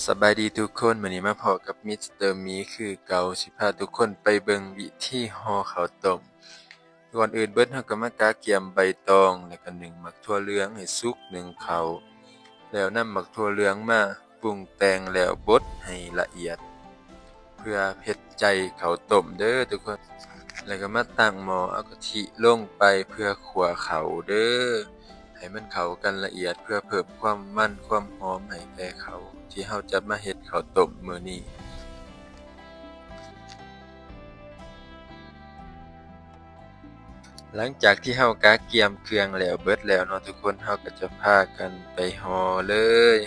ສະບາຍດີທຸກຄົນ, ມື້ນີ້ມາພໍ້ກັບມິສເຕີໝີຄືເກົ່າ, ຊິພາທຸກຄົນໄປເບິ່ງວິທີຫໍ່ເຂົ້າຕົ້ມ. ກ່ອນອື່ນເບິດເຮົາກໍມາກະກຽມໃບຕອງ ແລ້ວກໍໜຶ້ງໝາກຖົ່ວເຫຼືອງໃຫ້ສຸກ, ໜຶ້ງເຂົ້າ ແລ້ວນຳໝາກຖົ່ວເຫຼືອງມາປຸງແຕ່ງ ແລ້ວບົດໃຫ້ລະອຽດ ເພື່ອເຮັດໃຈເຂົ້າຕົ້ມເດີທຸກຄົນ. ແລ້ວກໍມາຕັ້ງໝໍ້ ເອົາກະທິລົງໄປເພື່ອຂົ້ວເຂົ້າເດີ ໃຫ້ມັນເຂົ້າກັນລະອຽດ ເພື່ອເພີ່ມຄວາມມັນຄວາມຫອມໃຫ້ແກ່ເຂົ້າທີ່ເຮົາຈະມາເຮັດເຂົ້າຕົ້ມມື້ນີ້. ຫຼັງຈາກທີ່ເຮົາກະກຽມເຄື່ອງແລ້ວເບິດແລ້ວເນາະທຸກຄົນ, ເຮົາກໍຈະພາກັນໄປຫໍ່ເລີຍ.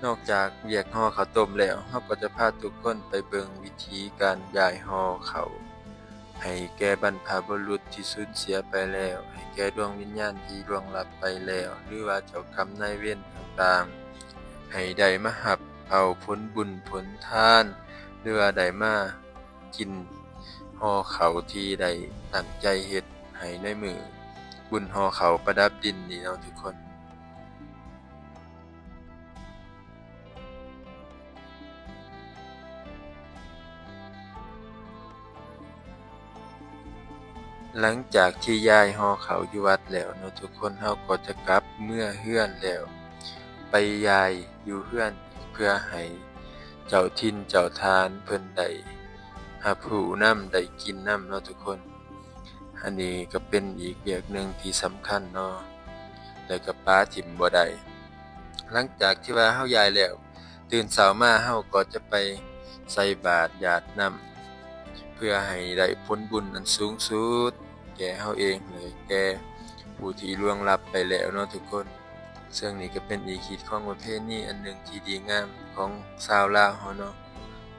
ນອກຈາກວຽກຫໍ່ເຂົ້າຕົ້ມແລ້ວ, ເຮົາກໍຈະພາທຸກຄົນໄປເບິ່ງວິທີການຢາຍຫໍ່ເຂົ້າ ໃຫ້ແກ່ບັນພະບຸລຸດທີ່ສູນເສຍໄປແລ້ວ, ໃຫ້ແກ່ດວງວິນຍານທີ່ລ່ວງລັບໄປແລ້ວ ຫຼືວ່າເຈົ້າກຳນາຍເວນຕ່າງໆ ໃຫ້ໄດ້ມາຮັບເອົາຜົນບຸນຜົນທານ ຫຼືວ່າໄດ້ມາກິນຫໍ່ເຂົ້າທີ່ໄດ້ຕັ້ງໃຈເຮັດໃຫ້ໃນມື້ບຸນຫໍ່ເຂົ້າປະດັບດິນນີ້ເນາະທຸກຄົນ. ຫຼັງຈາກທີ່ຢາຍຫໍ່ເຂົ້າຢູ່ວັດແລ້ວເນາະທຸກຄົນ, ເຮົາກໍຈະກັບເມືອເຮືອນແລ້ວ ໄປຢາຍຢູ່ເຮືອນ ເພື່ອໃຫ້ເຈົ້າຖິ່ນເຈົ້າຖານເພິ່ນໄດ້ຮັບຮູ້ນຳ ໄດ້ກິນນຳເນາະທຸກຄົນ. ອັນນີ້ກໍເປັນອີກວຽກໜຶ່ງທີ່ສຳຄັນເນາະ ແລະກໍປະຖິ້ມບໍ່ໄດ້. ຫຼັງຈາກທີ່ວ່າເຮົາຢາຍແລ້ວ, ຕື່ນເຊົ້າມາເຮົາກໍຈະໄປໃສ່ບາດຢາດນ້ຳ ເພື່ອໃຫ້ໄດ້ຜົນບຸນອັນສູງສຸດແກ່ເຮົາເອງ ແລະແກ່ຜູ້ທີ່ລ່ວງລັບໄປແລ້ວເນາະທຸກຄົນ. ເຊິ່ງນີ້ກໍເປັນອີກຮີດຄອງປະເພນີອັນໜຶ່ງທີ່ດີງາມຂອງຊາວລາວເຮົາເນາະ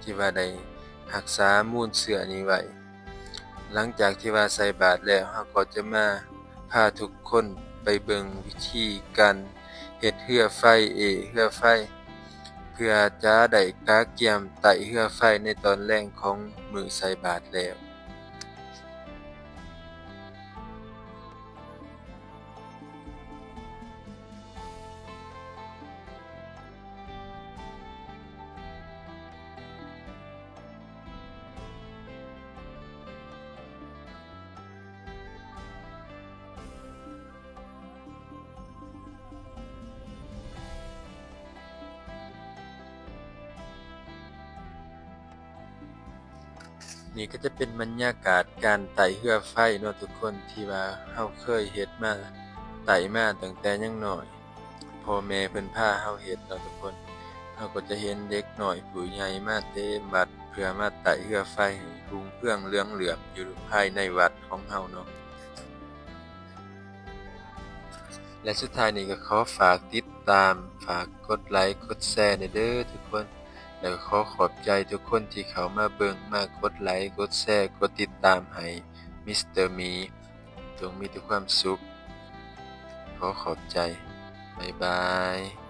ທີ່ວ່າໄດ້ຮັກສາມູນເຊື້ອນີ້ໄວ້. ຫຼັງຈາກທີ່ວ່າໃສ່ບາດແລ້ວ, ເຮົາກໍຈະມາພາທຸກຄົນໄປເບິ່ງວິທີການເຮັດເຮືອໄຟ, ເອເຮືອໄຟ ເພື່ອຈະໄດ້ກະກຽມໄຕ້ເຮືອໄຟໃນຕອນແລງຂອງມື້ໃສ່ບາດແລ້ວ. ນີ້ກໍຈະເປັນບັນຍາກາດການໄຕ້ເຮືອໄຟເນາະທຸກຄົນ ທີ່ວ່າເຮົາເຄີຍເຮັດມາ ໄຕ້ມາຕັ້ງແຕ່ຍັງນ້ອຍ ພໍ່ແມ່ເພິ່ນພາເຮົາເຮັດເນາະທຸກຄົນ. ເຮົາກໍຈະເຫັນເດັກນ້ອຍຜູ້ໃຫຍ່ມາເຕັມວັດ ເພື່ອມາໄຕ້ເຮືອໄຟໃຫ້ຮຸ່ງເຮືອງເຫຼືອງເຫຼື້ອມຢູ່ພາຍໃນວັດຂອງເຮົາເນາະ. ແລະ ສຸດທ້າຍນີ້ກໍຂໍຝາກຕິດຕາມ, ຝາກກົດໄລກົດແຊແດ່ເດີທຸກຄົນ. ແລະ ກໍຂໍຂອບໃຈທຸກຄົນທີ່ເຂົ້າມາເບິ່ງ, ມາກົດໄລກົດແຊ, ກົດຕິດຕາມໃຫ້ມິສເຕີໝີ. ຈົ່ງມີແຕ່ຄວາມສຸກ. ຂໍຂອບໃຈ. ບາຍບາຍ.